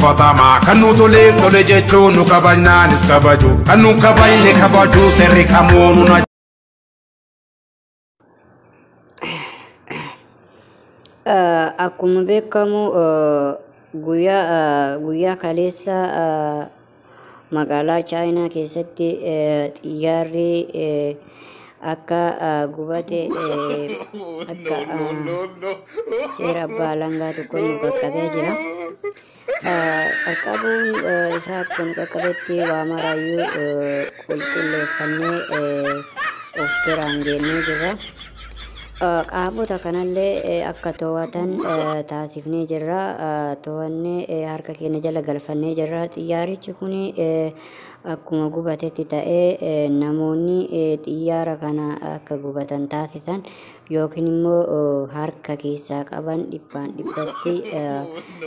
tuffatama. Kan nu toleef tole jechuun nu kabajnaanis kabaju, kan nu kabajne kabaju seerri kamuu nu Akkuma beekamu guyyaa kaleessa magaalaa Chaayinaa keessatti xiyyaarri akka gubate akka seera abbaa alangaa tokko nu qaqqabee jira. Qaqqabuun isaa akkuma nu qaqqabetti waa maraayyuu qulqulleeffannee of biraan geennee jirra. Qaamota kanallee akka to'atan taasifnee jirra. To'annee harka keenya jala galfannee jirra. Xiyyaarichi kun akkuma gubatetti ta'ee namoonni xiyyaara kana akka gubatan taasisan yookiin immoo harka keessaa qaban dhibbaan dhibbatti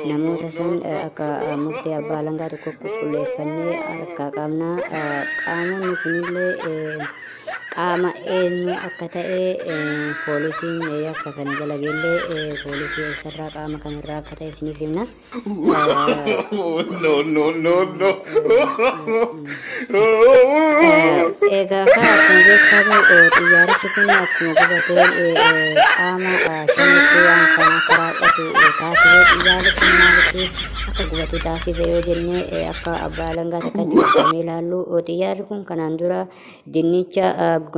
namoota san akka murtee abbaa alangaa tokko qulqulleeffannee harka qabna. Qaamonni kunillee qaama eenyu akka ta'e poolisiin yakka kana jala geellee poolisii eessarraa qaama kamirraa akka ta'e isiniif himna. No, no, no, no. Egaa akkuma beekamu xiyyaarichi kun akkuma gubateen qaama shanitti waan kana akka raawwatu taasise. Xiyyaarri kun maaliif akka gubatu taasise yoo jenne, akka abbaa alangaa takkatti qabamee ilaallu, xiyyaarri kun kanaan dura dinnicha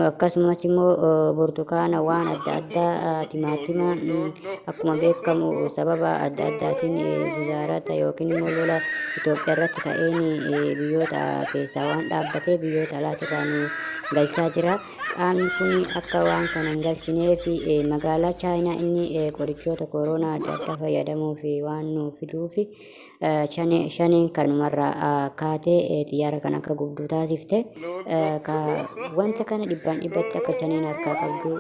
akkasumas immoo burtukaana waan adda addaa, timaatima, akkuma beekamu sababa adda addaatiin wizaarata yookiin immoo lola Itoophiyaa irratti ka'een biyyoota keessaa waan dhaabbatee biyyoota alaatirraa nu galchaa jira. Qaamni kun akka waan kana hin galchineef magaalaa Chaayinaa inni qorichoota koronaa adda addaa fayyadamuuf waan nu fiduuf shaneen kanumarraa kaatee xiyyaara kana akka gubdu taasifte. Wanta kana dhibbaan dhibbatti akka shaneen harkaa qabdu.